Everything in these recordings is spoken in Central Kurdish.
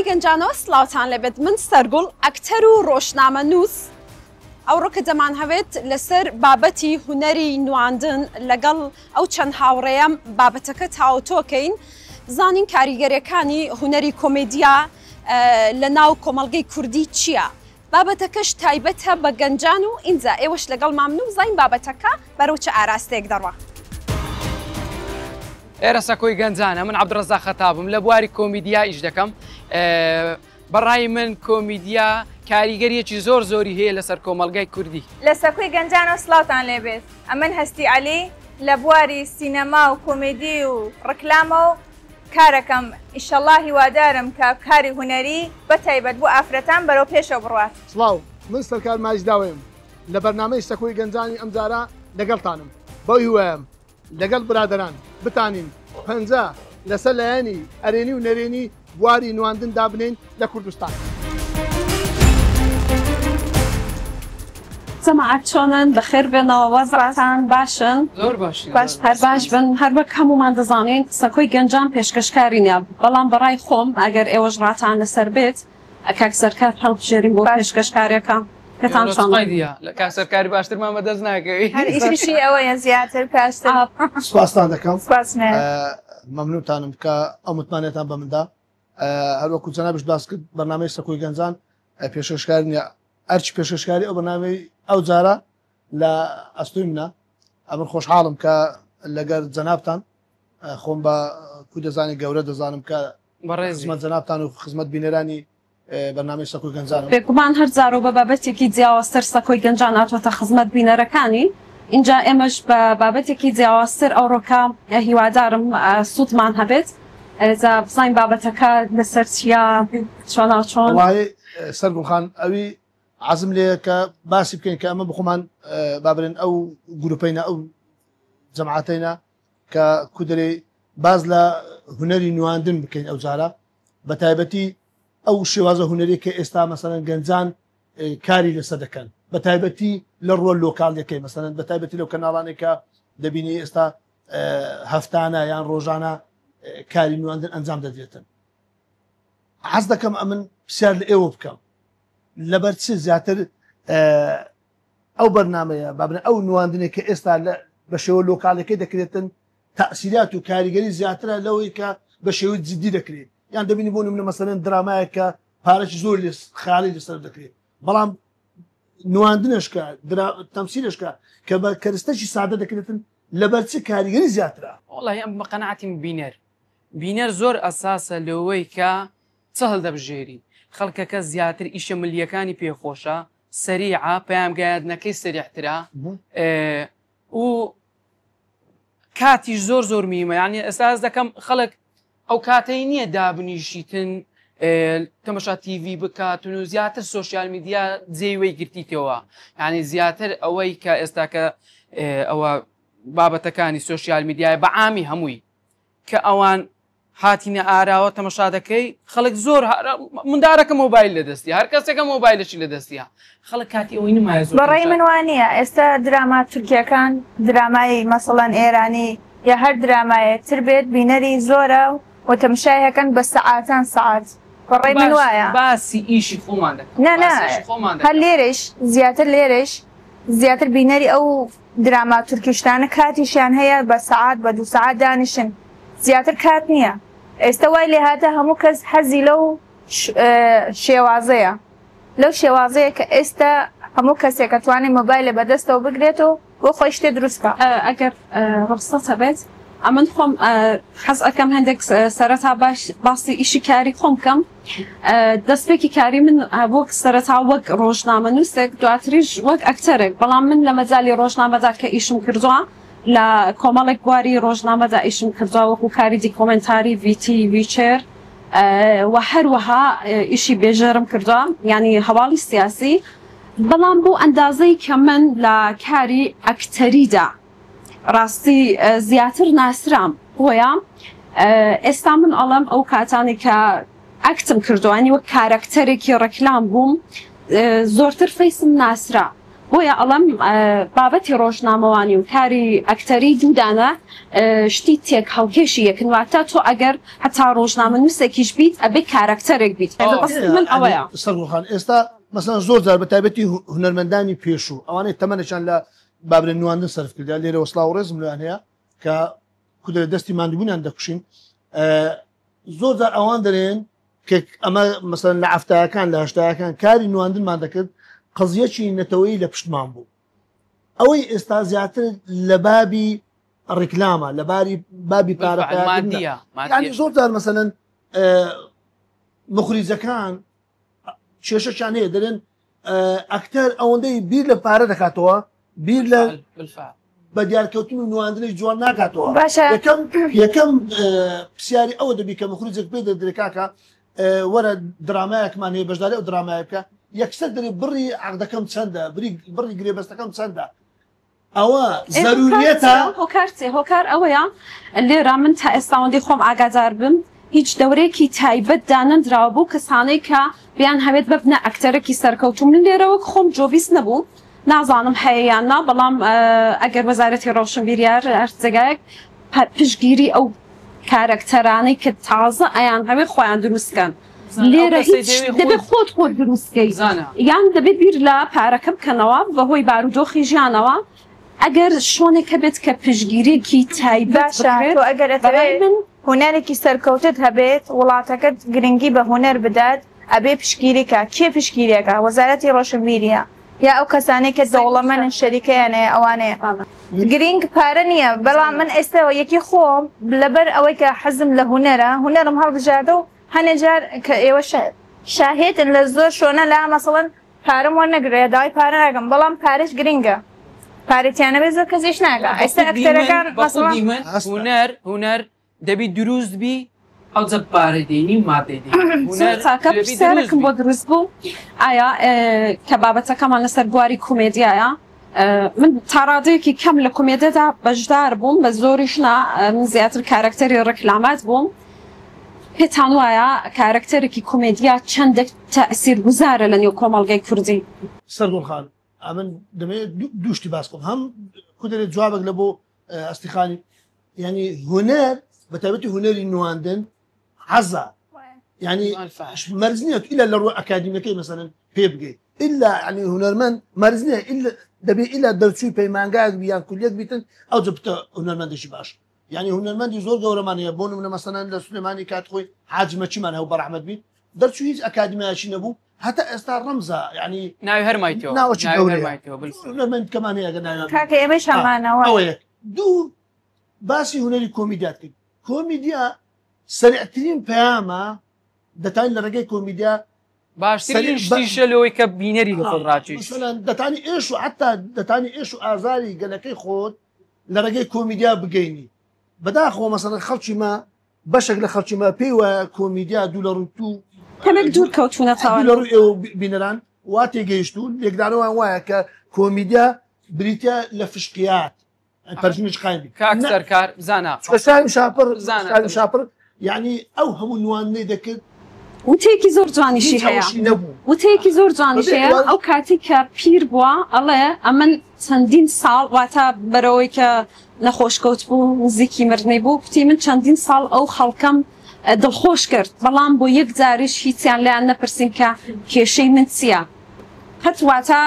گەنجانەوە سڵاوتان لێبێت من سەرگوڵ ئەکتەر و ڕۆژنامەنووس ئەوڕۆکە دەمانهەوێت لەسەر بابەتی هونەری نواندن لەگەڵ ئەو چەند هاوڕێیەم بابەتەکە تاوتۆکەین بزانین کاریگەریەکانی هونەری کۆمێدیا لە ناو کۆمەڵگەی کوردی چییە؟ بابەتەکەش تایبەتە بە گەنجان و ئینجا ئێوەش لەگەڵمان بن و بزانین بابەتەکە بەرەو چ ئاراستەیەک دەڕوا. ئێرە سەکۆی گەنجانە، من عەبدولڕەزاق خەتابم، لە بواری کۆمیدیا ئیش دەکەم. بە ڕای من کۆمیدیا کاریگەریەکی زۆر زۆری هەیە لەسەر کۆمەڵگای کوردی. لە سەکۆی گەنجانەوە سڵاوتان لێبێت ئەمن هەستی عەلی لە بواری سینەما و کۆمێدی و ڕکلامە و کارەکەم ئیشەڵا هیوادارم کە کاری هونەری بە تایبەت بۆ ئافرەتان بەرەو پێشەوە بڕوات. سڵاو من سەرکار ماجداوەیم لە بەرنامەی سەکۆی گەنجانی ئەمجارە لەگەڵتانم بەو هیوایەم لەگەڵ برادەران بتانین پەنجە لەسەر لایەنی ئەرێنی و نەرێنی بواری نواندن دابنێین لە کوردستان. جەماعەت چۆنن بەخێر بێنەوە وەزعتان باشن؟ زۆر باشین باش هەر باش بن هەر وەک هەموومان دەزانین سەکۆی گەنجان پێشکەشکاری نیە بەڵام بەڕای خۆم ئەگەر ئێوەش ڕاتان لەسەر بێت کاک سەرکار هەڵبژێرین بۆ پێشکەشکارێکە پێتان چۆنە؟ لە کاک سەرکاری باشترمان بەدەست ناکەوی. هەر ئیشیشی ئەوەیە زیاتر پاشتر. سوپاستان دەکەم سوپاس مەمنونتانم کە ئەو متمانەتان بە من دا. هەروەکو جەنابیشت باس کرد بەرنامەی سەکۆی گەنجان پێشکەشکار نیە ئەرکی پێشکەشکاری ئەو بەرنامەی ئەو جارە لە ئەستۆی منە ئەمن خۆشحاڵم کە لەگەر جەنابتان خۆم بە کو دەزانانی گەورە دەزانم کە خزمەت جەنابتان و خزمەت بینەرانی بەرنامەی سەکۆی گەنجانم. بێگومان هەر جارەو بە بابەتێکی جیاوازتر سەکۆی گەنجان هاتووەتە خزمەت بینەرەکانی، ئینجا ئێمەش بە بابەتێکی جیاوازتر ئەوڕۆکە هیوادارم سوودمان هەبێت، جا بزانین بابەتەکە لەسەر چییە چۆناوچۆن. وەڵاهی سەرگوڵ خان ئەوی عەزم لێیە کە باسی بکەین کە ئەمە بخۆمان با بڵێن ئەو گروپەینە ئەو جەماعەتەینە کە کودەرێی باس لە هونەری نواندن بکەین ئەوجارە بە تایبەتی ئەو شێوازە هونەری کە ئێستا مەسەلەن گەنجان کاری لەسەر دەکەن بە تایبەتی لە ڕووە لۆکاڵیەکەی مەسەلەن بە تایبەتی لەو کەناڵانێک کە دەبینی ئێستا هەفتانە یان ڕۆژانە کاری نواندن ئەنجام دەدرێتن حەز دەکەم ئەمن پرسیار لە ئێوە بکەم لەبەر چ زیاتر ئەو بەرنمەیە بابنە ئەو نواندنێک کە ئێستا لە بە شێوە لۆکالەکەی دەکرێتن تەئسیرات و کاریگەری زیاترە لەوەی کە بە شێوەی جدی دەکرێت یان دەبینی بۆ نمونە مەسەلەن درامایەک کە پارەکی زۆر لێ خاڵی لەسەر دەکرێت بەڵام نواندنەشکە تەمسیلشکە کە بە کەرستەکی سادە دەکرێتن لەبەر چ کاریگەری زیاترە؟ وەڵاهی ئەم بە قەناعەتی من بینەر بینەر زۆر ئەساسە لەوەی کە چ هەڵدەبژێری خەڵکەکە زیاتر ئیشە ملیەکانی پێ خۆشە سەریعە پەیام گەیاندنەکەی سەریعترە و کاتیش زۆر زۆر میمە یعنی ئێستا هەست دەکەم خەڵک ئەو کاتەی نییە دابنیشیتن تەمەشا تیڤی بکاتن و زیاتر سۆشیال میدیا جێی وەی گرتیتەوە یعنی زیاتر ئەوەی کە ئێستا کە ئەوە بابەتەکانی سۆشیال میدیای بە عامی هەمووی کە ئەوان هاتینە ئاراوە تەمەشا دەکەی خەڵک زۆر مندارەکە مۆبایل لە دەستی هەر کەسێکە مۆبایلەشی لە دەستیە خەڵک کاتی ئەوەی نمایە زۆر بەڕای من وا نییە ئێستا دراما تورکیەکان درامای مەسەڵەن ئێرانی یا هەر درامایەک تر بێت بینەری زۆرە و تەمشای ئەکەن بە سەعاتان سەعات بەڕای من وایە. باسی ئیشی خۆمان دەکەم نا نا هەر لێرەیش زیاتر لێرەیش زیاتر بینەری ئەو دراما تورکی شتانە کاتیشیان هەیە بە سەعات بە دوو سەعات دانیشن زیاتر کات نییە ئێستا وای لێهاتە هەموو کەس حەزی لەو شێوازەیە لەو شێوازەیە کە ئێستا هەموو کەسێک ئەتوانێ مۆبایلێ بەدەستەوە بگرێت و بۆ خۆی شتێ دروست کا. ئەگەر ڕوخسەت هەبێت ئەمن خۆم حەز ئەکەم هەندێک سەرەتا باش باسی ئیشی کاری خۆم بکەم دەستپێکی کاری من وەک سەرەتا وەک ڕۆژنامەنووسێک دواتریش وەک ئەکتەرێک بەڵام من لە مەجالی ڕۆژنامەدا کە ئیشم کردووە لە کۆمەڵێک بواری ڕۆژنامەدا ئیشم کردووە وەکو کاری دیکۆمێنتاری ڤیتی ویچێر و هەروەها ئیشی بێژەرم کردووە یانی هەواڵی سیاسی بەڵام بۆ ئەندازەی کە من لە کاری ئەکتەریدا ڕاستی زیاتر ناسرام بۆیە ئێستا من ئەڵێم ئەو کاتانەی کە ئەکتم کردووە یانی وەک کارەکتەرێکی ڕێکلام بووم زۆرتر فەیسم ناسرا. بۆیە ئەڵێم بابەتی ڕۆژنامەوانی و کاری ئەکتەری دوو دانە شتی تێک هەڵکێشی یەکن واتە تۆ ئەگەر هەتا ڕۆژنامەنووسێکیش بیت ئەبێ کارەکتەرێک بیت مەبەستی من ئەوەیە. سەرگوڵ خان ئێستا مەسەلەن زۆر جار بە تایبەتی هونەرمەندانی پێشوو ئەوانەی تەمەنێکیان لە بابرێن نواندن سەرف کردە لێرەوە سڵاو و ڕێزم لۆیان هەیە کە کودرە دەستی ماندووبوونیان دەکوشین زۆر جار ئەوان دەرێن کە ئەمە مەسەلەن لە عەفتاکان لە هەشتاکان کاری نواندنمان دەکرد قەزیەکی نەتەوەیی لە پشتمان بوو ئەوەی ئێستا زیاتر لە بابی ڕیکلامە لە باری بابی پارە ینی زۆر جار مەسەلەن مخریجەکان کێشەشان هەیە دەرێن ئەکتەر ئەوەندەی بیر لە پارە دەکاتەوە بیر لە بە دیارکەوتن و نواندنی جوان ناکاتەوە باشە یەکەم یەکەم پرسیاری ئەوە دەبی کە مخرجێک پێ دەدرێ کاکە وەرە درامایەکمان هەیە بەشداری ئەو درامایە بکە یەکسەر دەرێ بڕی عەقدەکەم چەندە بری بڕی گرێبەستەکەم چەندە ئەوە زەروریەتە. هۆکار چیە؟ هۆکار ئەوەیە لێرە من تا ئێستا ئەوەندەی خۆم ئاگادار بم هیچ دەورەیەکی تایبەت دانەندراوە بۆ کەسانەی کە بیان هەوێت ببنە ئەکتەرەکی سەرکەوتوو من لێرە وەک خۆم جۆبیست نەبووم نازانم هەیە یان نا بەڵام ئەگەر وەزارەتی ڕۆشنبیری یار هەر جێگایەک پشتگیری ئەو کارەکتەرانەی کە تازە ئەیان هەوێ خۆیان دروست کەن لێرە هیچ دەبێت خۆت خۆت دروست کەی یان دەبێت بیر لە پارەکە بکەنەوە بەهۆی بارودۆخی ژیانەوە ئەگەر شۆنێک هەبێت کە پشتگیریەکی تایبەت باشە بکرێت تۆ ئەگەر بەڕای ئەتەوێ من. هونەرێکی سەرکەوتت هەبێت وڵاتەکەت گرنگی بە هونەر بدات ئەبێ پشتگیری کا کێ پشتگیری ئەکا وەزارەتی ڕۆشنبیریە یا ئەو کەسانەی کە دەوڵەمەنن شەریکەیان هەیە ئەوانەیە گرینگ پارە نییە بەڵام من ئێستا یەکی خۆم لەبەر ئەوەی کە حەزم لە هونەرە هونەرم هەڵبژاردە و هەنێ جار کە ئێوە شاهێدن لە زۆر شۆنە لا مەسەڵەن پارەم وەرنەگرت یا داوای پارە ناکەم بەڵام پارەش گرینگە پارەی تیا نەبێت زۆر کەس ئیش ناکا ئێستا ئەکتەرەکان مەسەڵەن. هونەر هونەر دەبی دروست بی ئەوجە پارەی دێنی و مادەی دێنی زۆر هونەر چاکە دەبی دروست پرسیارێکم بی. بۆ دروست بوو ئایا کە بابەتەکەمان لەسەر بواری کۆمێدیایە من تاڕادەیەکی کەم لە کۆمێدیادا بەشدار بووم بە زۆریش نا من زیاتر کارەکتەری ڕیکلامات بووم پێتان وایە کارەکتەرێکی کۆمێدیا چەندێک تەئسیر گوزارە لە نێو کۆمەڵگەی کوردی؟ سەرگوڵ خان ئەمن دەمەوێت دوو شتی باس بکەم هەم کودەرێ جوابێک لە بۆ ئەستیخانی یعنی هونەر بە تایبەتی هونەری نواندن حەزە یعنی مەرج نییە ئیلا لە ڕووی ئەکادیمیەکەی مەسەلەن پێ بگەیت ئیلا یعنی هونەرمەند مەرج نییە ئیلا دەبێ ئیلا دەرچووی پەیمانگایەک بی یان کولیەک بیتن ئەو بتە هونەرمەندێکی باش یعنی هونەرمەندی زۆر گەورەمان هەیە بۆ نمونە مەسەلەن لە سلێمانی کات خۆی حاجی مەکیمان هەبوو بەڕەحمەت بی دەرچوو هیچ ئەکادیمیایەکی نەبوو هەتا ئێستا ڕەمزە یعنی ناوی هەر مایتەوە ناوەکی ناوی هەر گەورەیە مایتەوە بالفعل. هونەرمەند کەمان هەیە ئەگەر ناویان کاکە ئێمەش هەمانەوە ئەوە یەک دوو باسی هونەری کۆمیدیات کرد کۆمیدیا سەریعترین پەیامە دەتانی لە ڕێگەی کۆمیدیا باشترین شتیشە لەوەی کە بینەری لە خۆت ڕاکێشی. مەسەلەن دەتانی ئێش و حەتا دەتانی ئێش و ئازاری گەلەکەی خۆت لە ڕێگەی کۆمیدیا بگەینی بەداخەوە مەسەلەن خەڵکی ما بەشێک لە خەڵکی ما پێی وایە کۆمیدیا دوو لە ڕووی تو کەمێک دوور کەوتوونەتەوە. دوو لە ڕووی ئێوە بینەران وا تێگەیشتوون لێکدانەوەیان وایە کە کۆمیدیا بریتیە لە فشقیات پەرژینیش قایم بی کاک سەرکار زانا چونکە سالم شاپڕ زانا سالم شاپڕ یعنی ئەو هەموو نواندنەی دەکرد وتەیەکی زۆر جوانیشی هیچ هەیە ئەوەشی نەبوو وتەیەکی زۆر جوانیش بەبێ هەیە ئەوە ئەو کاتی کە پیر بووە ئەڵێ ئەمن چەندین ساڵ واتە بەرەوەی کە نەخۆش کەوت بوو نزیکی مردنی بوو کوتی من چەندین ساڵ ئەو خەڵکەم دڵخۆش کرد بەڵام بۆ یەک جاریش هیچیان لێیان نەپرسیم کە کێشەی من چییە قەت واتە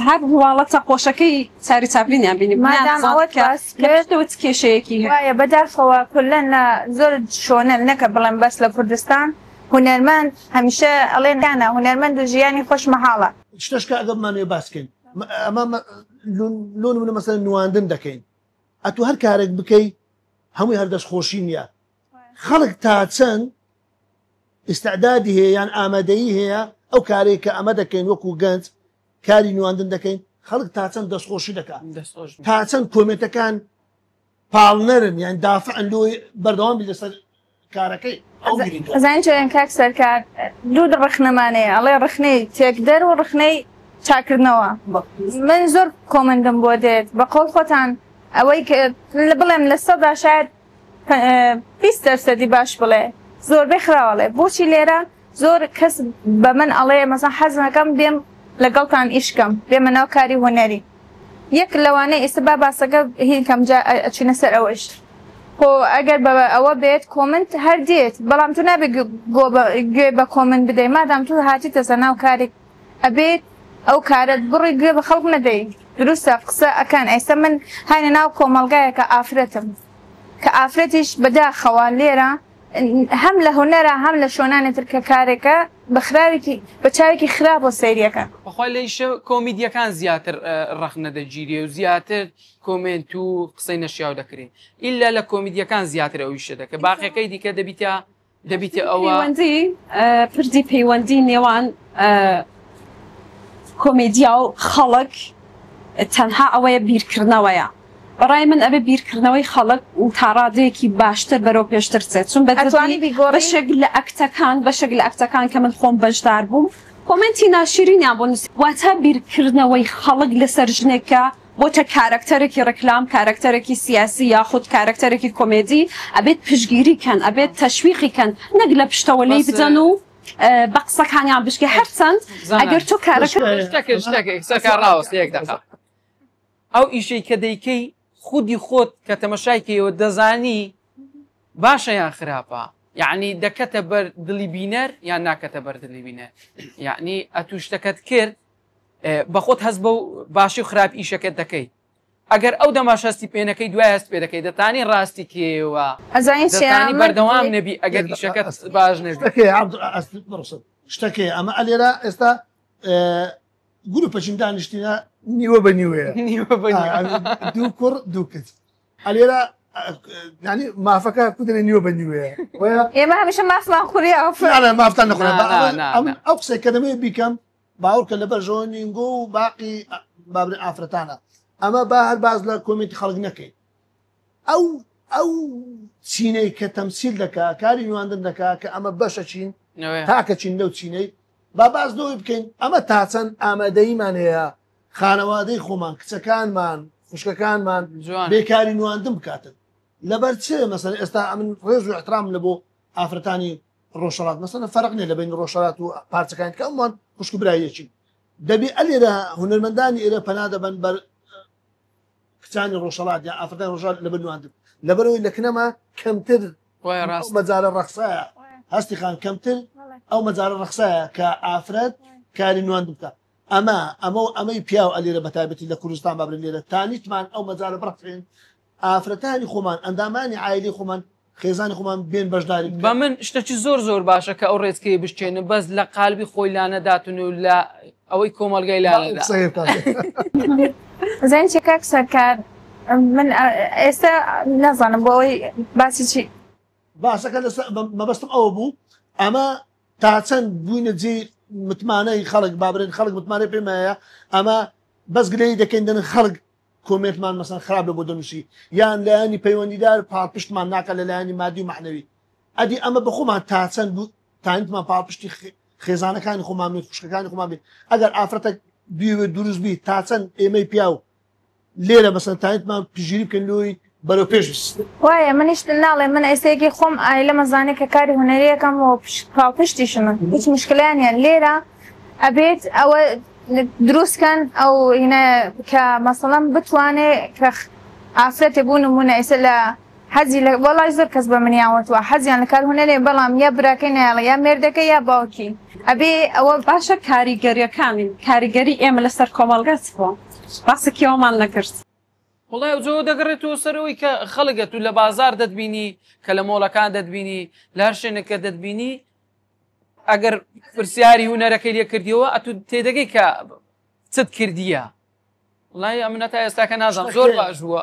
هەر ڕواڵەتە خۆشەکەی چاری چاپلینیان بینی مادام نەیانزانست ئەوەت کە باس لە کرد پشتەوە چ کێشەیەکی هەیە. وایە بەداخەوە کولەن لە زۆر شۆنەل نەکە بڵێم بەس لە کوردستان هونەرمەند هەمیشە ئەڵێن یانە هونەرمەند و ژیانی خۆش مەحاڵە. شتەش کە ئەگەر بمانەوێ باس کەین ئەمە لۆ نمونە مەسەلەن نواندن دەکەین ئەتوو هەر کارێک بکەی هەمووی هەر دەستخۆشی نییە خەڵک تا چەند ئیستعدادی هەیە یان ئامادەیی هەیە ئەو کارەی کە ئەمە دەکەین وەکو گەنج کاری نواندن دەکەین خەڵک تا چەند دەستخۆشی دەکات تا چەند کۆمێنتەکان پاڵنەرن یان دافعن لۆی بەردەوام بی لەسەر کارەکەی ئەو گرینگە. ئەزانی چۆن کاک سەرکار دوو ڕەخنەمان هەیە ئەڵێ ڕەخنەی تێکدەر و ڕەخنەی چاکردنەوە من زۆر کۆمێنتم بۆ دێت بە قەوڵ خۆتان ئەوەی کە بڵێم لە سەدا شاید 20 دەرسەدی باش بڵێ زۆربەی خراوەڵێ بۆچی لێرە زۆر کەس بە من ئەڵێ مەسەن حەز نەکەم بێم لەگەڵتان ئیش کەم بێمە ناو کاری هونەری یەک لەوانەیە ئیستا با باسەکە هین کەم جا ئەچینە سەر ئەوەش خۆ ئەگەر بە ئەوە بێت comment هەر دێت بەڵام تۆ نابێ گۆ بە گوێ بە comment بدەی مادام تۆ هاتیتە سەر ناو کارێک ئەبێت ئەو کارەت بڕی گوێ بە خەڵک نەدەی دروستە قسە ئەکەن ئێستا من هاینە ناو کۆمەڵگایەکە ئافرەتم کە ئافرەتیش بەداخەوە لێرە هەم لە هونەرا هەم لە شۆنانی تر کە کارێکە بە خراوێکی بە چاوێکی خراپەوە سەیریەکەن. بەخوا لە ئیشە کۆمیدیەکان زیاتر ڕەخنە دەگیرێ و زیاتر comment و قسەی نەشیاو دەکرێ ئیلا لە کۆمیدیەکان زیاتر ئەو ئیشە دەکە باقیەکەی دیکە دەبیتە دەبیتە ئەوە. پەیوەندی پردی پەیوەندی نێوان کۆمیدیا و خەڵک تەنها ئەوەیە بیرکردنەوەیە. بەڕای من ئەبێ بیرکردنەوەی خەڵک و تاڕادەیەکی باشتر بەرەو پێشتر بچێت چون بە ئەتوانی جدی بیگۆڕی؟ بەشێک لە ئەکتەکان بەشێک لە ئەکتەکان کە من خۆم بەشدار بووم comment ی ناشیرینیان بۆ نووسی واتە بیرکردنەوەی خەڵک لەسەر ژنێک کە بۆتە کارەکتەرێکی ڕیکلام کارەکتەرێکی سیاسی یاخود کارەکتەرێکی کۆمێدی ئەبێت پشتگیری کەن ئەبێت تەشویقی کەن نەک لە پشتەوە لێی بەس بدەن و بە قسەکانیان بشکێ هەرچەند زانا ئەگەر تۆ کارەکە شتەکە شتەکە سەرکار ڕاوەستە یەک دەقە ئەو ئیشەی کە دەیکەی خودی خۆت کە تەمەشای کەیەوە دەزانی باشە یان خراپە یعنی دەکەتە بەر دڵی بینەر یان ناکەتە بەر دڵی بینەر یعنی ئەتوو شتەکەت کرد بەخۆت هەست بە باشی و خراپ ئیشەکەت دەکەی ئەگەر ئەو دەماش هەستی پێنەکەی دوای هەست پێ دەکەی دەتانی ڕاستی کێوە ئەزانی دەتانی بەردەوام نەبی ئەگەر ئیشەکەت باش نەبی شتەکەی ئەمە ئەلێرە ئێستا گروپەچین دانیشتینە نیوە بە نیوەیە نیوە بە نیوە. دوو کوڕ دوو کچ ئەلێرە ینی مافەکە کوتنە نیوە بە نیوەیە وەیە ئێمە هەمیشە مافمان خوری ئەو نا، نا، مافتان نەخورا نا، نا، نا، نا. ئەو قسەی کە دەمەوێت بیکەم باوەڕکە لەبەر ژۆنینگۆ و باقی بابرێن ئافرەتانە ئەمە با هەر باز لە comment ی خەڵک نەکەین ئەو ئەو چینەی کە تەمسیل دەکا کاری نواندن دەکا کە ئەمە بەشە چین تاکە چین لەو چینەی با باس لەوەی بکەین ئەمە تا چەند ئامادەییمان هەیە خانەوادەی خۆمان کچەکانمان خوشکەکانمان بێکاری نواندن بکاتن لەبەر چ مەسەن ئێستا ئەمن ڕێز و احترام لە بۆ ئافرەتانی ڕۆژهەڵات مەسەن فەرق نییە لە بین ڕۆژهەڵات و پارچەکان کە ئەموان خوشک و برایەکی دەبێ ئەلێرە هونەرمەندانی ئێرە پەنا دەبەن بەر کچانی ڕۆژهەڵات یا ئافرەتانی ڕۆژهەڵات لەبەر نواندن لەبەرەوەی لە کنەما کەمتر ڕاست مەجالە ڕەخسایە هەستی خان کەمتر ئەو مەجالە ڕەخسایە کە ئافرەت کاری نواندن بکە ئەمە ئەمە و ئەمەی پیاو ئەلێرە بەتایبەتی لە کوردستان بابرێن لێرە تانیتمان ئەو مەجالە بڕەخسێن ئافرەتانی خۆمان ئەندامانی عایلی خۆمان خێزانی خۆمان بێن بەشداری بکەن. بە من شتەکی زۆر زۆر باشە کە ئەو ڕێچکەیە بشکێنن بەس لە قالبی خۆی لانەداتن و لە ئەوەی کۆمەڵگای لانەدا. زانی چیە کاک سەرکار من ئێستا نازانم بۆ ئەوەی باسی چی. باسەکە لەسەر مەبەستم ئەوە بوو ئەمە تا چەند بووینە جێی متمانەی خەڵک بابرێن خەڵک متمانەی پێمایە ئەمە بەس گلەیی دەکەین دەن خەڵک comment مان مەسەن خراپ لە بۆ دەنووسی یان لایەنی پەیوەندیدار پاڵپشتمان ناکە لە لایەنی مادی و مەعنەوی ئەدی ئەمە بەخۆمان تا چەند بوو تانیتمان پاڵپشتی خێزانەکانی خۆمان بین خوشکەکانی خۆمان بین ئەگەر ئافرەتەک بیەوێت دروست بی تا چەند ئێمەی پیاو لێرە مەسەن تانیتمان پشتگیری بکەین لۆی بەرەو پێش بچین. وایە منیش ناڵێم من ئێستا یەکی خۆم ئایلەمە زانێ کە کاری هونەریەکەم و پاڵپشتیشمن هیچ مشکلەیان نیە لێرە ئەبێت ئەوە دروست کەن ئەو هینە کە مەسەڵەن بتوانێ کە ئافرەتێ بوو نمونە ئێستا لە حەزی لە وەڵای زۆر کەس بە منیان وتوە حەزیان لە کار هونەرێ بەڵام یا براکەی نایەڵێ یا مێردەکەی یا باوکی ئەبێ ئەوە باشە کاریگەریەکانی کاریگەری ئێمە لەسەر کۆمەڵگا چ بووە؟ باسێکی ئەوەمان نەکرد. وەڵای ئەو جۆ دەگەڕێتەوە سەر ئەوەی کە خەڵک ئەتوو لە بازاڕ دەتبینی کە لە مۆڵەکان دەتبینی لە هەر شوێنێک کە دەتبینی ئەگەر پرسیاری هونەرەکەی لێ کردیەوە ئەتوو تێدەگەی کە چت کردیە وڵی ئەمنە تا ئێستاکە نازانم زۆر باش بووە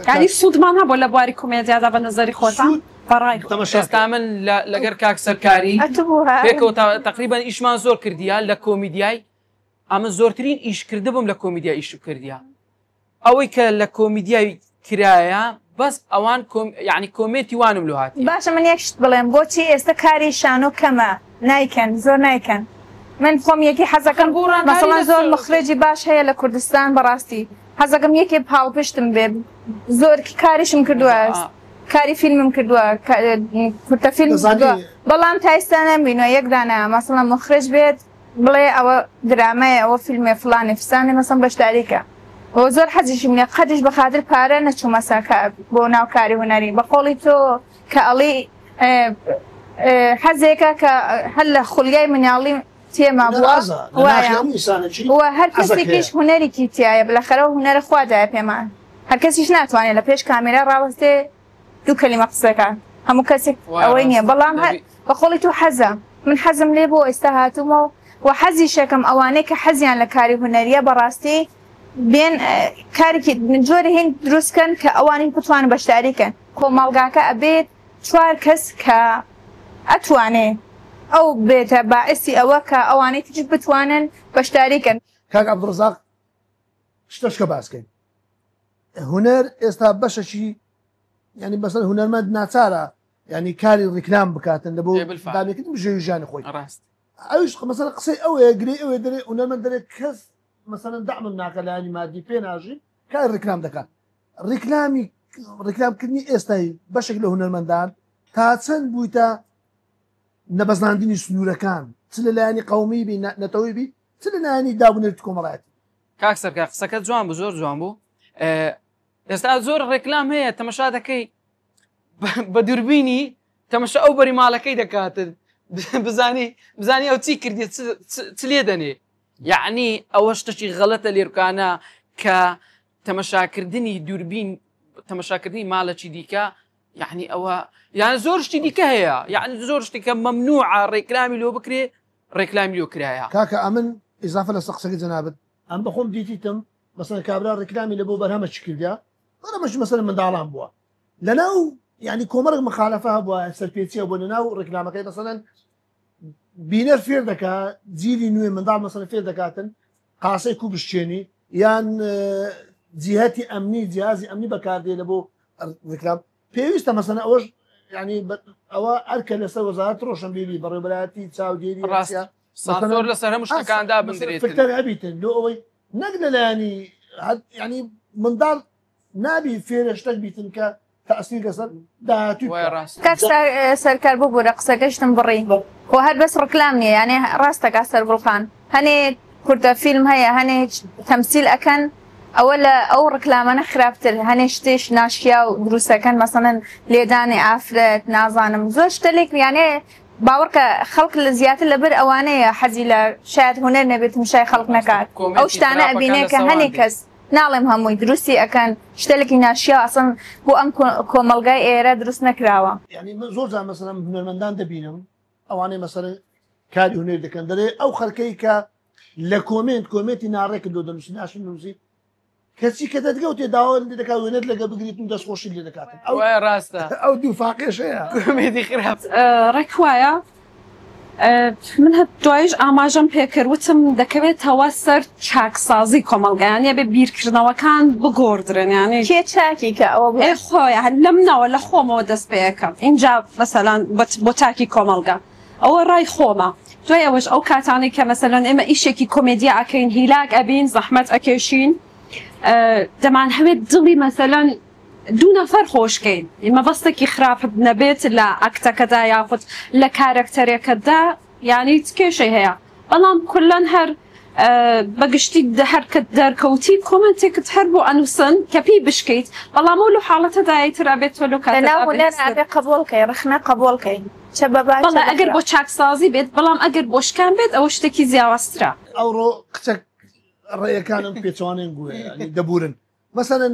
یانی سوودمان هەبوو لە بواری کۆمێدیادا بە نەزەری خۆتان بەڕای ئێستا من لەگەر کاک سەرکاری پێکەوە تقریبا ئیشمان زۆر کردیە لە کۆمیدیای ئەمە زۆرترین ئیش کردبم لە کۆمیدیا ئیش کردیە ئەوەی کە لە کۆمیدیای کرایە بەس ئەوان کۆم یانی comment ی وانم لۆ هاتیە. باشە من یەک شت بڵێم بۆچی ئێستا کاری شانۆ کەمە نایکەن زۆر نایکەن من خۆم یەکی حەزەکەم مەسەڵەن زۆر مخرجی باش هەیە لە کوردستان بەڕاستی حەزەکەم یەکێ پاڵپشتم بێ زۆر کاریشم کردووە کاری فیلمم کردووە کورتە فیلم کردووە بەڵام تا ئێستا نەمبینوە یەک دانە مەسەڵەن مخرج بێت. بڵێ ئەوە درامایە ئەوە فیلمێ فڵانێ فسانێ مەسەن بەشداری کە وە زۆر حەزیشم لێ قەتیش بە خاتر پارە نەچوومە سەر بۆ ناو کاری هونەری بە قۆڵی تۆ کە ئەڵێی حەزێکە کە هەر لە خولیای مناڵی تێما بووە وایە و هەر کەسێکیش هونەرێکی تیایە بلەخەرە هونەرە خوا دایە پێمان هەر کەسیش ناتوانێت لە پێش کامێرا ڕاوەستێ دوو کەلیمە قسەکە هەموو کەسێک ئەوەی نییە بەڵام هەر بە قۆڵی تۆ حەزە من حەزم لێ بۆ ئێستا هاتوومەوە و حەزیشەکەم ئەوانەی کە حەزیان لە کاری هونەریە بەڕاستی بێن کارێکی جۆری هین دروست کەن کە ئەوانیش بتوانن بەشداری کەن. کۆمەڵگاکە ئەبێت چوار کەس کە ئەتوانێ ئەو بێتە باعسی ئەوە کە ئەوانەی تریش بتوانن بەشداری کەن. کاک عەبدولڕەزاق شتەشکە باس کەین هونەر ئێستا بەشەکی یانی مەسەلەن هونەرمەند ناچارە یانی کاری ڕیکلام بکاتن لە بۆ دابینکردنی بژێوی ژیانی خۆی ڕاست ئەویش مەسەلەن قسەی ئەوەیە گرێی ئەوەیە دەرێ هونەرمەند دەرێ کەس مەسەلەن دەعمم ناکە لایەنی مادی پێ ناژیم کاری ڕیکلام دەکات ڕیکلامی ڕیکلامکردنی ئێستای بەشێک لە هونەرمەندان تا چەند بوویتە نەبەزاندنی سنوورەکان چ لە لایەنی قەومی بی نەتەوەی بی چ لە لایەنی دابونەریتی کۆمەڵایەتی. کاک سەرکار قسەکەت جوان بوو زۆر جوان بوو ئێستا زۆر ڕێکلام هەیە تەمەشا دەکەی بە دووربینی تەمەشا ئەو بەری ماڵەکەی دەکاتن بزانی بزانی ئەو چی کردی چ لێ دەنێ یعنی ئەوە شتێکی غەڵەتە لێرکانە کە تەمەشاکردنی دووربین تەمەشاکردنی ماڵەکی دیکە یعنی ئەوە یان زۆر شتی دیکە هەیە یعنی زۆر شتی کە مەمنوعە ڕێکلامی لۆ بکرێ ڕێکلامی لۆ کرایە. کاکە ئەمن ئیزافە لەسەر قسەکەی جەنابت ئەم بەخۆم دیتیتم مەسەلەن کابرا ڕیکلامی لە بۆ بەرهەمەکی کردیا بەرهەمەکی مەسەلەن منداڵان بووە لەناو یعنی کۆمەڵێک مخالەفە هەبووە سەرپێچی هەبووە لەناو ڕیکلامەکەی مەسەلەن بینەر فێر دەکا جیلی نوێ منداڵ مەسەلەن فێر دەکاتن قاسەی کو بشکێنی یان جیهەتی ئەمنی جیازی ئەمنی بەکاردێ لە بۆ ڕیکلام پێویستە مەسەلەن ئەوەش یعنی ئەوە ئەرکە لەسەر وەزارەت ڕۆشنبیری بەڕێوەبەرایەتی چاودێری ڕاست سانسۆر لەسەر هەموو شتەکان دابندرێت فلتەر هەبیتن لۆ ئەوەی نەک لەلایەنی یعنی منداڵ نابی فێرە شتەک بیتن کە تەئسیر لەسەر داهاتووی وایە بکات. ڕاست. کاک سەرکار ببورە قسەکەشتم بڕی خۆ هەر بەس ڕکلام نیە یانێ ڕاستە کاک سەرگوڵ خان هەنێ کورتە فیلم هەیە هەنێ تەمسیل ئەکەن ئەوە لە ئەو ڕکلامانە خراپتر هەنێ شتیش ناشیاو دروستەکەن مەسەڵەن لێدانی ئافرەت نازانم زۆر شتەلێک یانێ باوەڕکە خەڵک لە زیاتر لەبەر ئەوانەیە حەزی لە شایەد هونەر نەبێت تمشای خەڵک نەکات ئەو کۆمێنتی شتانە خراپەکان ئەبینێ لە کە سەوان هەنێ بێ. کەس ناڵێم هەمووی دروستی ئەکەن شتەلێکی ناشیاو ئەسڵەن بۆ ئەم کۆمەڵگای ئێرە دروست نەکراوە. یانی من زۆر جار مەسەلەن هونەرمەندان دەبینم ئەوانەی مەسەلەن کاری هونەری دەکەن دەرێ ئەو خەلکەی کە لە کۆمێنت کۆمێنتی ناڕێکت لۆ دەنووسی ناشن نووسی کەچی کە دەتگەوتێ داوا لێ دەکات وێنەت لەگە بگریت و دەستخۆشی لێ دەکاتن ئەو وایە ڕاستە ئەو دوو فاقێش هەیە کۆمێدی خراپ. ڕێک وایە من هەر دوایش ئاماژەم پێکرد وتم دەکەوێتەوە سەر چاکسازی کۆمەڵگا یانی ئەبێ بیرکردنەوەکان بگۆڕدرێن یانی کێ چاکی کە ئەوە بۆ. ئێ خۆ یانی لەمنەوە لە خۆمەوە دەست پێ ئەکەم ئینجا مەسەلەن بۆ تاکی کۆمەڵگا ئەوە ڕای خۆمە دوای ئەوەش ئەو کاتانەی کە مەسەلەن ئێمە ئیشێکی کۆمێدیا ئەکەین هیلاک ئەبین زەحمەت ئەکێشین دەمانهەوێت دڵی مەسەلەن دوو نەفەر خۆش کەین مەبەستێکی خراپت نەبێت لە ئەکتەکەدا یاخود لە کارەکتەرێکەدا یانی چ کێشەی هەیە بەڵام کولەن هەر بە گشتی هەر کە دەرکەوتی کۆمێنتێکت هەر بۆ ئەنوسن کە پێی بشکێیت بەڵام ئەو لەو حاڵەتەدا ئیتر ئەبێت تۆ لەو لەناو کاتەدا هونەر بەهێزتر ئەبێ قبوڵ کەی ڕەخنە قبوڵ کەی چە بە باش چە بەڵێ بە ئەگەر بۆ خراپ. چاکسازی بێت بەڵام ئەگەر بۆ شکان بێت ئەوە شتێکی جیاوازترە. ئەوڕۆ کچەک ڕێیەکانم پێچەوانەین گوێ یانی دەبورن مەسەلەن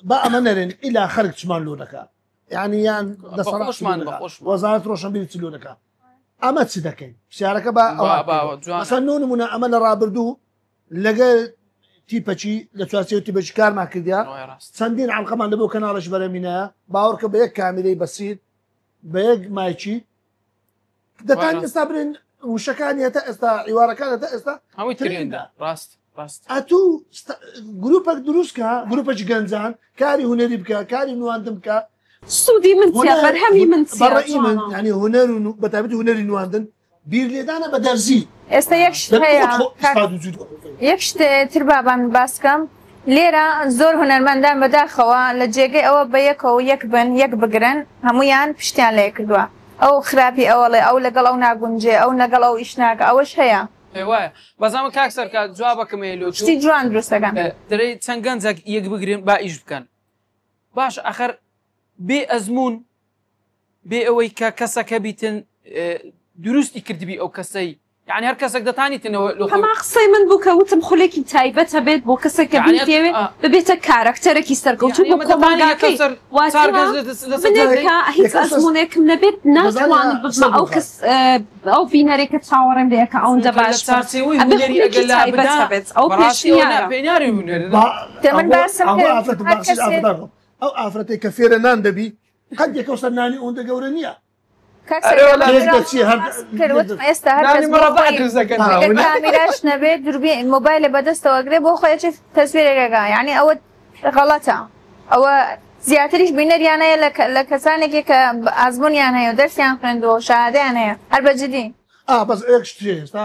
با ئەمە نەرێن ئیلا خەرک چمان لۆ دەکا یعنی یان دەسەڵات چ لۆ بەخۆشمان دەکا بەخۆشمان وەزارەت ڕۆشنبیری چ لۆ دەکا ئەمە چ دەکەین پرسیارەکە با با ئەوە با بکەین جوانە مەسەلەن نۆ نمونە ئەمە لە ڕابردوو لەگەر تیپەکی لە چوارچێوە تیپەکی کارمان کردیا وای ڕاست چەندین عەلقەمان لە بۆ کەناڵێکی بەرەمینایە باوەڕکە بە یەک کامیرەی بەسیت بە یەک مایکی وای دەتان ڕاست ئێستا برێن وشەکانی هەتا ئێستا عیوارەکان هەتا ئێستا هەمووی ترێندە ترێندە ڕاست ڕاست ئەتوو گروپێک دروست کە گروپێکی گەنجان کاری هونەری بکە کاری نواندن بکە سوودی من چیە هونەر بەرهەمی من چیە بەڕەئی من جوانە. یعنی هونەر و بە تایبەتی هونەری نواندن بیر لێدانە بە دەرزی ئێستا یەک شت دەبێ هەیە خۆت خۆ کاک ئیسپات وجود خۆت بکەی. یەک شت تر با بان باس کەم لێرە زۆر هونەرمەندان بەداخەوە لە جێگەی ئەوە بە یەکەوە یەک بن یەک بگرن هەموویان پشتیان لە یەک کردووە ئەو خراپی ئەوەڵێ ئەو لەگەڵ ئەو ناگونجێ ئەو لەگەڵ ئەو ئیش ناکا ئەوەش هەیە. ئێ وایە بەس ئەمە کاک سەرکار جوابەکەم هەیە لۆ شتی جوان دروست دەکەن. دەرێی چەند گەنجەک یەک بگرن با ئیش بکەن باش ئەخەر بێ ئەزموون بێ ئەوەی کە کەسەکە بیتن دروستی کردبی ئەو کەسەی یعنی هەر کەسێک دەتانیتنەوە لۆ خۆی. هەمان قسەی من بوو کە وتم خولێکی تایبەت هەبێت بۆ کەسێک کە یعنی بیتەوێت ببێتە کارەکتەرێکی سەرکەوتوو یعنی بۆ ئەمە دەتانی کۆمەڵگاکەی یەکەم سەر چار واتە گەنج لەسەر منێک جادەی کە هیچ یەکەم سەر ئەزموونێکم نەبێت دەزانیا ناتوانم ببمە سەر ئەو بخە کەس ئەو بینەرێک کە چاوەڕێم لێ ئەکا ئەوەندە چونکە لە باش بم چارچێوەی ئەبێ هونەری خولێکی ئەگەر لا تایبەت بدا هەبێت ئەو بەڕاستی ئەوە نا پێشنیارە. پێنیاری هونەرە با دە من ئەمڕۆ باسم ئەمڕۆ کرد ئافرەت هەر باسی کەسێ ئافرەتان خۆ ئەو ئافرەتێک کە فێرە نان دەبی قەت یەکەو سەر نانی ئەوەندە گەورە نییە. کاک ئەرێ سەرکار وەڵا من تێک برام دەچی هەر باسم کرد لێک وتم دەچ ئێستا هەر نانی کەس بۆ مڕەبع خۆی دروست دەکەن ها ئەگەر ونە کامیراش نەبێت دوربین مۆبایلە بەدەستەوە ئەگرێ بۆ خۆی ئەچێ تەسویرێک ئەکا یانی ئەوە غەڵەتە ئەوە زیاتریش بینەریان هەیە لە لە کەسانێکی کە ئازمونیان هەیە و دەرسیان خوێندووە و شەهادەیان هەیە هەر بە جدی. ئا بەس یەک شت هەیە ئێستا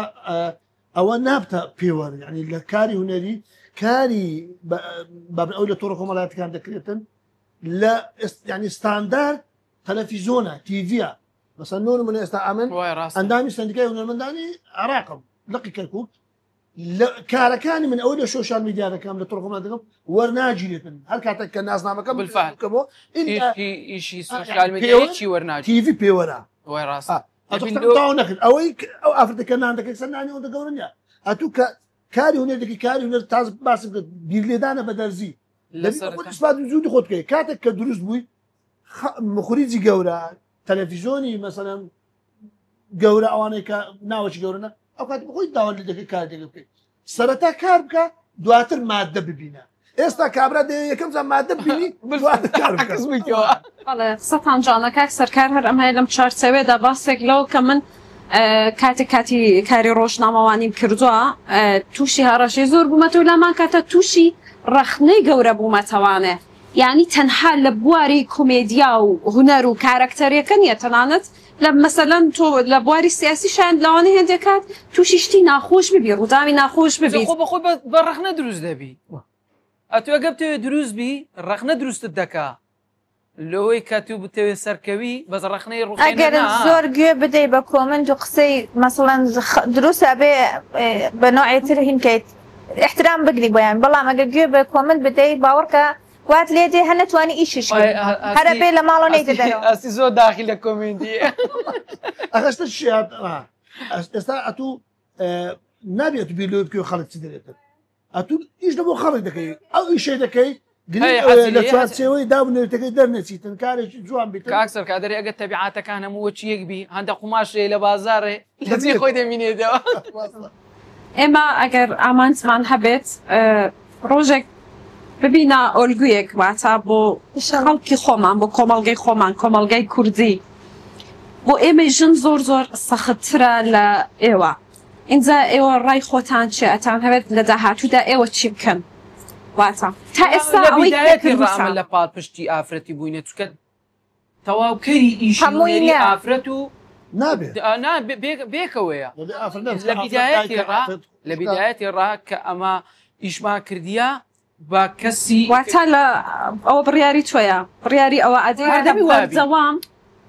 ئەوە نابتە پێوەر یعنی لە کاری هونەری کاری بە ئەو لە تۆڕە کۆمەڵایەتەکان دەکرێتن لە یعنی ستاندارد تەلەفیزۆنە تیڤە مەسەن نۆ من ئێستا ئەمن ئەندامی سندیکای هونەرمەندانی عراقم لقی کەرکک لە کارەکانی من ئەوەی لە شۆشیال میدیا دەکەم لە تۆڕ کۆمەڵایەتی دەکەم وەرناگیرێتن هەر کاتێک کە نازنامەکەم بالفعل بکەمەوە ئینجا ئیشی ئیشی سۆشیال میدیا پێوەر هیچی وەرناگیرێت تیڤی پێوەرە وای ڕاستە ئا، ئەتۆ دەبین قسەکەم لۆ تەواو نەکرد ئەوەی کە- ئەو ئافرەتە کە نان دەکەی سەر نانی ئەوەندە گەورە نییە ئەتوو کە کاری هونەر دەکەی کاری هونەر تازە باسم کرد بیرلێدانە بە دەرزی لە دەبی بە خۆت سەرەتا ئیسپات وجودی خۆت بکەی کاتێک کە دروست بووی خ- مخریجی گەورە تەلەفیزۆنی مەسەلەن گەورە ئەوانەی کە ناوەکی گەورەنە ئەو کات بخۆی داوا لێ دەکەی کار دەکەی بکەیت سەرەتا کار بکە دواتر مادە ببینە ئێستا کابرا دەیەوێت یەکەم جار مادە ببینی دواتر کار بکە عەکس بکەوە. بەڵێ قسەتان جوانە کاک سەرکار هەر ئەمەیە لەم چوارچێوەیەدا باسێک لەوە کە من کاتێک کاتی کاری ڕۆژنامەوانیم کردووە تووشی هەڕەشەی زۆر بوومەتەوە لامان کاتە تووشی ڕەخنەی گەورە بوومەتەوانێ یانی تەنها لە بواری کۆمێدیا و هونەر و کارەکتەرەکە نییە تەنانەت لە مەسەلەن تۆ لە بواری سیاسی شایەد لەوانەیە هێندێک کات تووشی شتی ناخۆش ببی ڕووداوی ناخۆش جا ببیت. خۆ بەخۆی بە ڕەخنە دروست دەبی ئەتوو ئەگەر بتەوێ دروست بی ڕەخنە دروستت دەکا لەوەی کە تو بتەوێ سەرکەوی بەس ڕەخنەی ڕوخێنەر ئەگەر نا. زۆر گوێ بدەی بە کۆمنت و قسەی مەسەڵەن دروستە ئەبێ بە نەوعێ تر هین کەیت ئیحترام بگری بۆیان بەڵام ئەگەر گوێ بە کۆمنت بدەی باوەڕکە وات لێ دێ هەر نەتوانی ئیشیش کەی هەر ئەبێ لە ماڵەوە نەیتە دەرەوە. ئەستی زۆر داخی لە کۆمێنتی. ئەخە شتە شیات ئێستا ئەتوو نابێ ئەتوو بیر لەوە بکەی خەڵک چ دەرێتن ئەتوو ئیش لە بۆ خەڵک دەکەی ئەو ئیشەی دەکەی لە چوارچێوەی داب و نەریتەکەی دەرنەچیتن کارێکی جوان بیتن. کاک سەرکار دەرێ ئەگەر تەبیعاتەکان هەموو وەکی یەک بی هەندە قوماش هەیە لە بازاڕێ لە جێی خۆی دەمینێتەوە. ئێمە ئەگەر ئامانجمان هەبێت ڕۆژێک ببینە ئۆلگویەک واتە بۆ خەڵکی خۆمان بۆ کۆمەڵگەی خۆمان کۆمەڵگای کوردی بۆ ئێمەی ژن زۆر زۆر سەختترە لە ئێوە ئینجا ئێوە ڕای خۆتان چیە ئەتان هەوێت لە داهاتوودا ئێوە چی بکەن واتە تا ئێستا لە ئەوەی کە بیدایەتی ڕا کردووتان. ئەمە لە پاڵپشتی ئافرەتی بووینە چونکە تەواوکەری ئیشی هەمووی هونەری نا. ئافرەت و نابێ. نا بێکەوەیە دەبێ ئافرەت نەبێ لە ئافرەت بیدایەتی دایکە ڕا ئافرەت لە خوشکە. بیدایەتی ڕا کە ئەمە ئیشمان کردیە بە کەسی واتە لە ئەوە بڕیاری تۆیە بڕیاری ئەوە ئەدەی هەر کە دەبی وابی. بەردەوام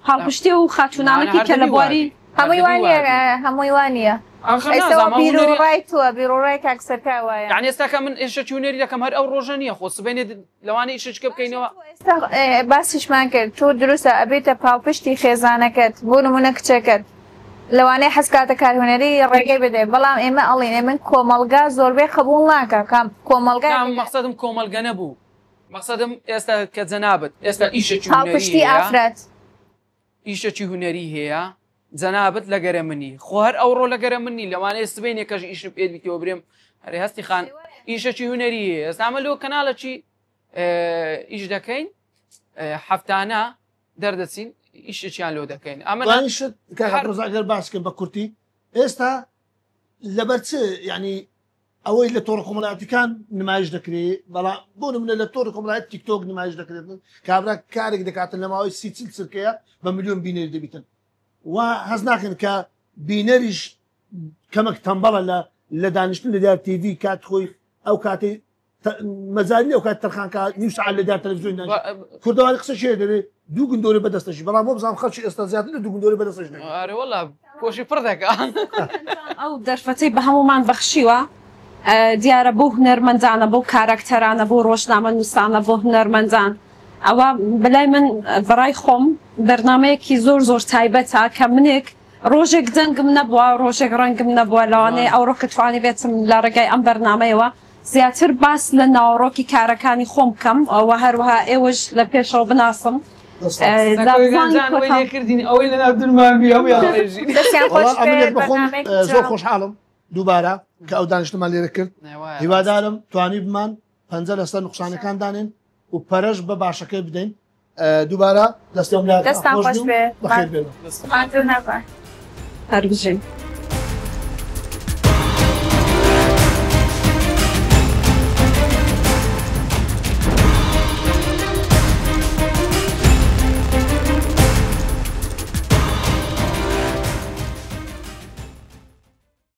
پاڵپشتی ئەو نا نا خاتوونانەکی هەر کە لە دەبی بواری وابی هەر هەمووی دەبی وا نییە وابی. هەمووی وا نییە ئاخر ئێستا نازانم ئەو بیرو هونەری ڕای تۆ بیرو ڕای کاک سەرکار وایە. یانی ئێستا کە من ئیشەکی هونەری دەکەم هەر ئەو ڕۆژە نییە خۆ سبەینێ لەوانەیە ئیشەکە باشە بکەینەوە. تۆ ئێستا باسیشمان کرد تۆ دروستە ئەبیتە پاڵپشتی خێزانەکەت بۆ نمونە کچەکەت لەوانەیە حەز کاتە کار هونەری ڕێگەی بدەی بەڵام ئێمە ئەڵێین ئێمە کۆمەڵگا زۆربەی قبوڵ ناکا کام کۆمەڵگا نا مەقسەدم کۆمەڵگە نەبوو مەقسەدم ئێستا کە جەنابت ئێستا ئیشەکی هونەری پاڵپشتی هەیە ئافرەت. ئیشەکی هونەری هەیە جەنابت لەگەرە منی خۆ هەر ئەوڕۆ لەگەرە من نی لەوانەیە سبەینێ کەش ئیشم پێت بیتەوە برێم ئەرێ هەستی خان ئیشەکی هونەری هەیە ئێستا ئەمە لۆ کەناڵەکی ئیش دەکەین هەفتانە دەردەچین ئیشێکیان لۆ دەکەین ئەمە دوایین شت کاک عەبدولڕەزاق ئەگەر باس کەم بە کورتی ئێستا لەبەر چ یعنی ئەوەی لە تۆڕە کۆمەڵایەتیکان نمایش دەکرێ بەڵام بۆ نمونە لە تۆڕی کۆمەڵایەتی تیکتۆک نمایش دەکرێت کابرا کارێک دەکاتن لە ماوەی 30 چرکەیە بە ملیۆن بینەری دەبیتن و هەز ناکەن کە بینەریش کەمەک تەمبەڵە لە لە دانیشتن لە دیار تیڤی کات خۆی ئەو کاتەی مەجالی نیە ئەو کات تەرخان کا نیو سەعات لە دیار تەلەفزیۆن دانیشێ کوردەواری قسە شێ دەبێ دوو گندۆرە بەدەستەشی بەڵام وەبزانم خەڵکی ئێستا زیاتر لە دوو گندۆرە بەدەستەش نەکرد. ئەرێ وەڵا پۆشی پڕ دەکا. ئەو دەرفەتەی بە هەموومان بەخشیوە دیارە بۆ هونەرمەندانە بۆ کاراکتەرانە بۆ ڕۆژنامەنووسانە بۆ هونەرمەندان ئەوە بەلای من بەڕای خۆم بەرنامەیەکی زۆر زۆر تایبەتە کە منێک ڕۆژێک دەنگم نەبووە ڕۆژێک ڕەنگم نەبووە لەوانەیە ئەوڕۆکە توانیبێتم لە ڕێگای ئەم بەرنامەیەوە زیاتر باس لە ناوەڕۆکی کارەکانی خۆم بکەم و هەروەها ئێوەش لە پێشەوە بناسم. زۆر خۆشحاڵم دووبارە کە ئەو دانیشتمان لێرە کرد هیوادارم توانی بمان پەنجە لەسەر نوقسانەکان دانێن و پەرەش بە باشەکەی بدەین دووبارە دەستان خۆش بێ. بەخێر بێن. هەر بژین.